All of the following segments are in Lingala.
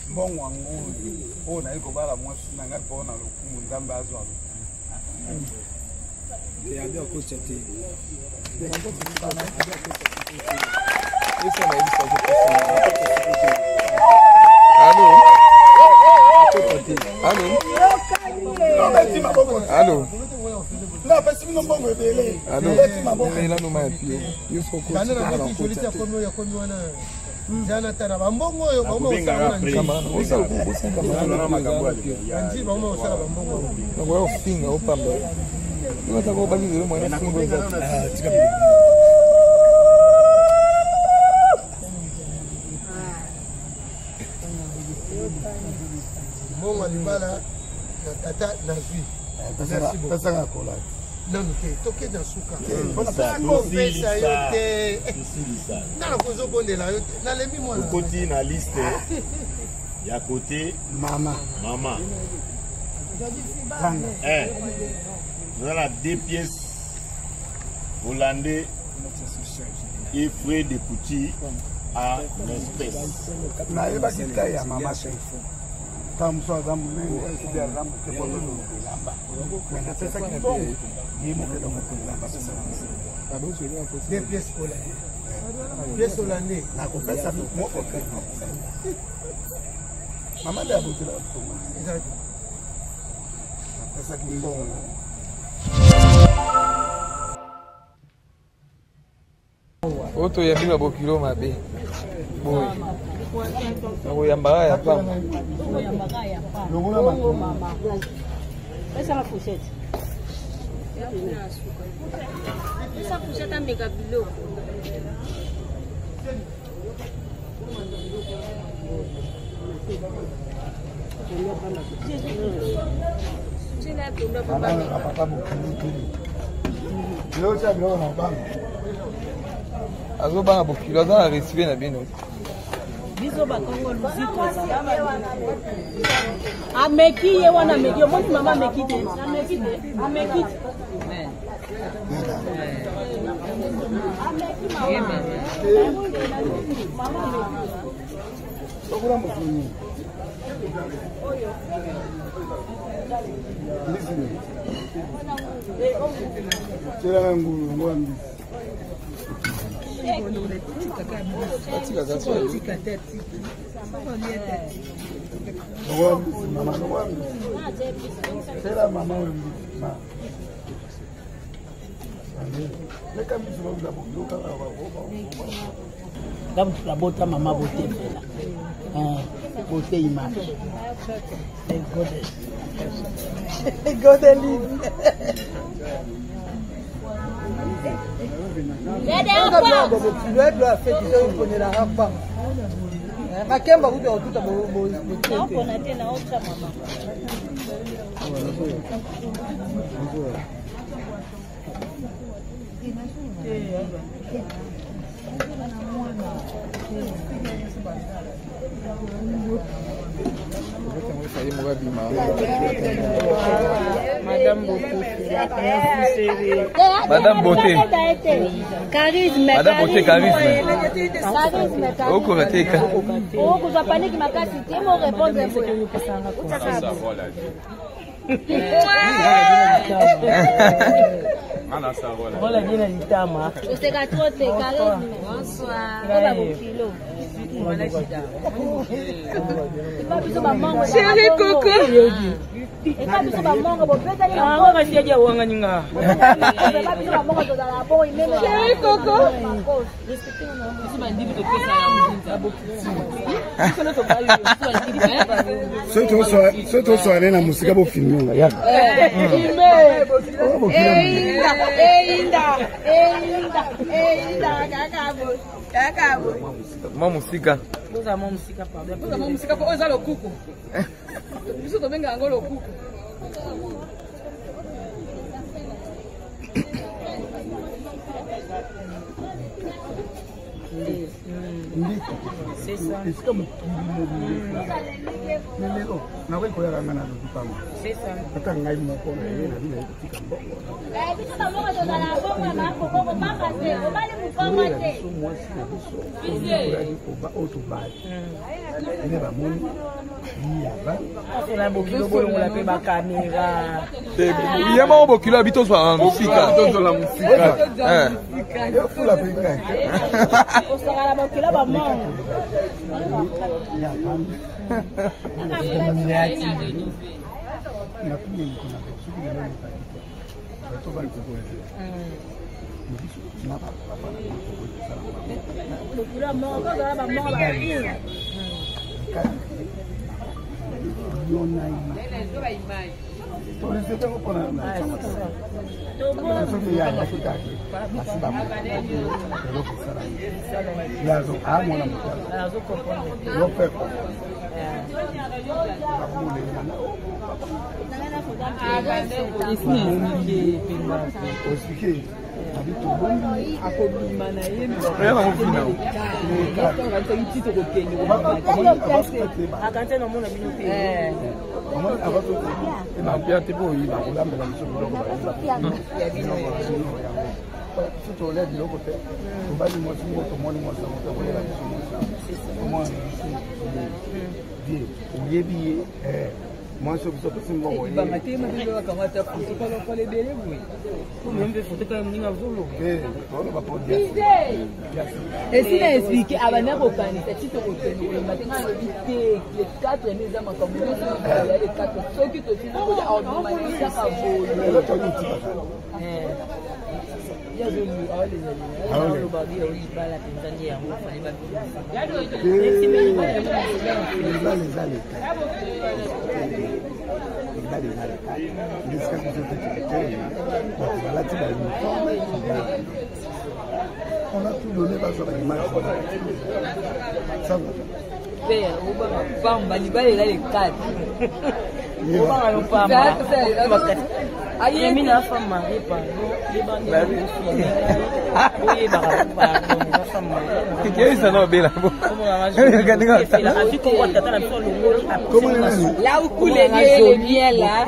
Mbongo yango oyo naye kobala mwasi na ngai mpo na lokumu, Nzambe azwa lokumu. Abi akotya te. Allo, allo, allo. Napesi bino mbongo ebele. Allo, mela mai ya pio. Yo soko okotya te. Nzana tala bambongo oyo baoma kosala na nji, baoma kosala bambongo. Nakoya kofinga opamba ataka obaki lelo mwana fingo eza. Mbongo ya libala na tata nazwi. Pesaka kola. Nanu te, tokende na suka. Nakopesa yo te, nga nakozobondela yo te, nalembi mwana. Okoti na liste ya kote mama. Mama toza na deux pièces hollandais et frais de couture en espèce. Nayebaki taille ya mama te, ntango mosusu aza monene, soki aza moke, po tozoluka elamba. Me napesaki mbongo ye moko, eloko elamba. Deux pièces hollandais, pièce hollandais. Nakopesa moko te, mama nde abotelaka biso. Napesaki mbongo. Oyo toyambi babokilo mabe boye, nakoyambaka ya pamba. Pesaka fourchette, pesa fourchette, ameka biloko. Papa bokilo te, lelo tia biloko na obanga. Azobanga bokilo, aza na respect na bino. Biso bakongo luzitu ameki ye wana, ameki. Omoni mama ameki te, ameki te, ameki te, ameki mama, mama ameki. Sokula mosuni mbisi, tielaka ngulu yango ya mbisi. Longola mbisi, mama, longola mbisi, tela mama oyo mbisi. Ma leka mbisi, babuza bokilo kaka. Nga motu nabota mama bote mpela bote image godeline. Makemba kutu otuta. Naopona te, naotya mama. Madame Beauté. Madame Beauté. Charisme. Madame Beauté, charisme. Charisme. Okoka te. Okozwa paniki makasi te, mo répondre boye. Voilà bien na litama. Oseka trop te, charisme. Bonsoir. Oba bokilo. Epa biso bamongo. Chéri Coco. Epa biso bamongo bopesani. Yango kasi yaji awangani nga. Epa biso bamongo tozala bongo imeme. Chéri Coco. Soki toswane na mosika, bofilme nga yaka. Eyinda, eyinda, eyinda, eyinda kaka boye, kaka boye. Mwa mosika. Bozala mwa mosika, pardon. Bozala mwa mosika po oyo eza lokuku. Biso tobenga yango lokuku. Nde esika mokili mobimba me lelo nakoki koyaka ngai nalobi pamba ata ngai moko na ye nabi naye kotika mbongo biso mwasi na biso oyaki oyo tobali nde bamoni bolongola mpe bakamera ye moko bokilo abi tozwa na mosika. Tozwala mosika. Efula mpe ngai. Osakala bokilo bamongo. Bokilo ya mongo kozala bamongo ba. Yo na ye toresetango mpona soki ye ayaki kaka asi eloko esala ye amona moto yo mpe osike abi tobombi. Akobima na ye. Oya ti tokokende. Akanti namona bino te. Bapia te mpo oyiba kolambela biso biloko, biso tolia biloko te. Tobali mwasi moko, tomoni mwasi yango te, kolela biso mwasi, omona biso die oyebi ye mwasi oyo biso apesi mbongo. Libanga te, mabebakamata foto kolokola ebele boye. Mpe foto kaka moninga azoloba. Toloba po. Esi na expliqué, abanda kokanisa ti tokokende kolemba te. Ngai alobi te, le 4 nde eza makambo nyonso ya le 4. Soki tosili kolia, aobima kaka boye. Aloba libala mpenza nde yango fale babimisa. Libala eza leta, libala eza leta. Nde esika biso te tokotelema, bato balati bauniforme, on a tout donné, bazwa baimage sango. Père, obanga pamba, libala eza le 4. Obanga no pamba. Yemi na femme mariée, pardon, oyebaka, pardon, eza femme mariée. Keyisa na obela. Azwi kongo tata na biso alongoli. Là où coule le miel là.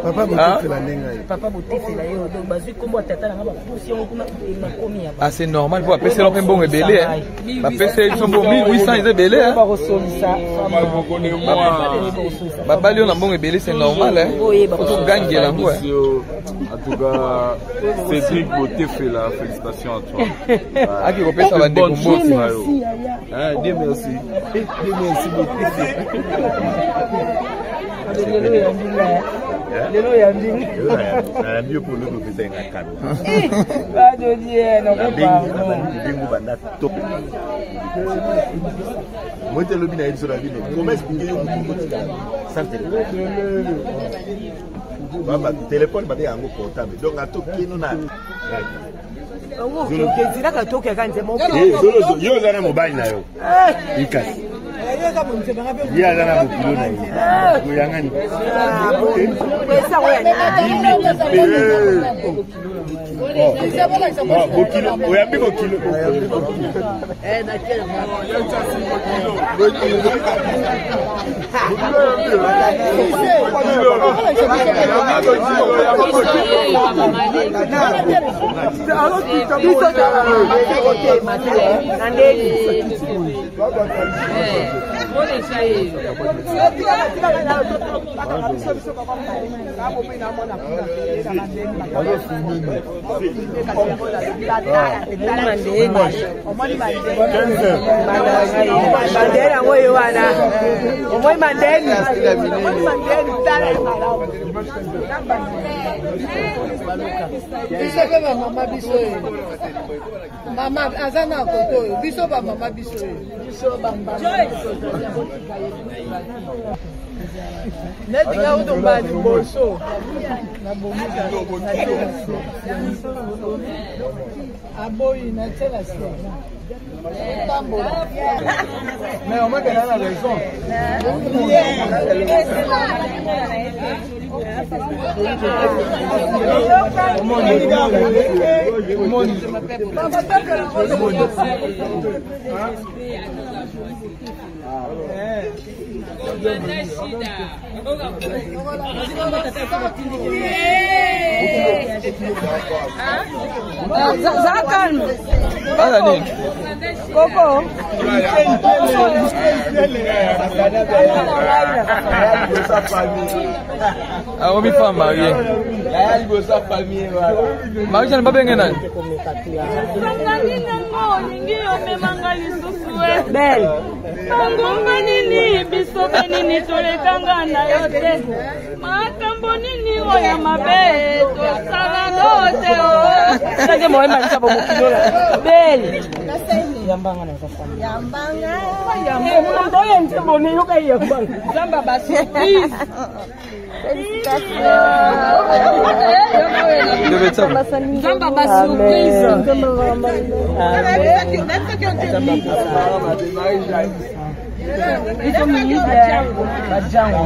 Papa Botefela ndenge aye. Papa Botefela ye, donc bazwi kombo ya tata nanga, bapusi yango kuna, makomi ya. Ah, c'est normal po bapesela mpe mbongo ebele, bapeseli biso mbongo 1800 eza ebele. Bakosolisa. Babali oyo na mbongo ebele, c'est normal po togangela yango. En tout cas, Cédric Botefela, félicitations à toi. Aki kopesa bandeko mbote. Dieu merci. Dieu merci Botefela. Lelo oyambi nga, lelo oyambi nga. Nayambi yo mpo lobi opesa nga kado. Badodie pardon, banda top moi te lobi nayebi so na bino comment expliquer yo motu kotika sans téléphone. Téléphone babenga yango portable, donc atokeno na ezilaka tokeka nzema. Yo oza na mobali na yo ikasi, ye aza na bokilo na ye koyangani. Bokilo oyambi bokilo. Biso na ndeni. Mandeni yango ye wana, omoi mandeni, omoi mandeni, tala. Biso mpe bamama, biso oyo mama aza na koto oyo, biso bamama, biso oyo. Neti nga utumba liboso. Aboyi natiela se. Mais au moins qu'elle a la raison. Omoni. Zala calme. Ala nini? Koko. Akomi femme mariée. Marie-Jeanne babenge nani? Nani nango olingi omemanga lisusu e belle bangonga nini biso be nini tolekanga na yo te makambo nini oyo mabe tosalanga te sake moyemalisa bomokilola belle yambanga na yambanga oyo nzembo neyoka yambanga nzamba basurprise. Nzambe ba surprise. Biso miyibi bajango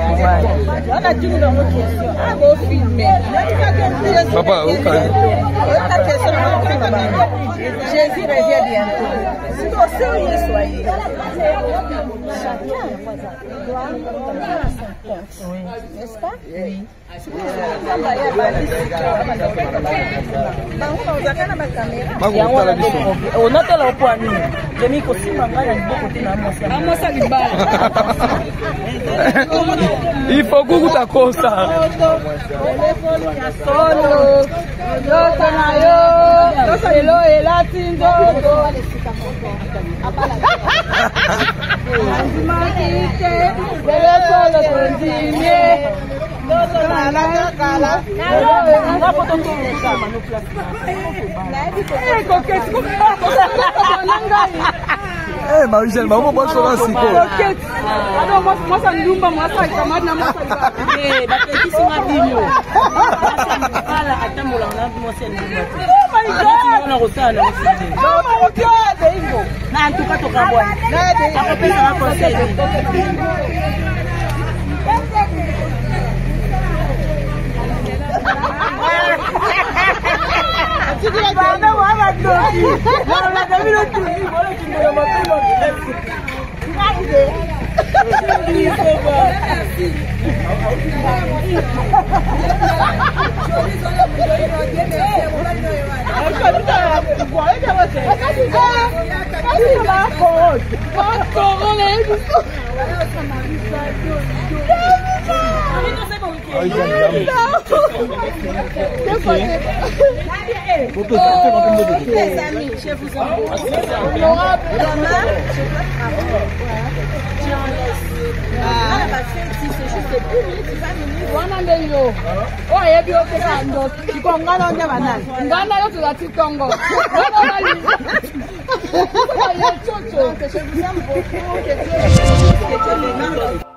Papa, okani. Jésus revient bientôt. Sérieux soyez. Chacun doit à son compte. N'est-ce pas? Oui. Bango bazalaka na bakamera. Bakotala biso. Onatala opo nini? Jemi kosimba ngai na liboko te na mwasi. Mwasi libala. Il faut kukuta kosa. Solo. Ndoto na yo. Lelo elati nzoto. Andimaki te. Lelo solo tondimie. Ndoto na kala. Eh, Marie-Jeanne, bango bosola sikoyo. Mwasa ndumba mwasa kamati na mwasa bapekisi nga bino ala atambolaka na mwasi ya ndumba te na kosala na mwasi te na antuka tokabwani akopesaka conseil. Les amis, je vous embrasse. Honorable demain, je dois travailler. Tu en laisses. Ah, la fête, c'est juste 10 minutes, 20 minutes. Wana nde yo oyo ayebi opesa ndoki ko nga na nde banani nga na yo toza ti tongo. Donc, je vous aime beaucoup. Que Dieu bénisse. Que Dieu bénisse.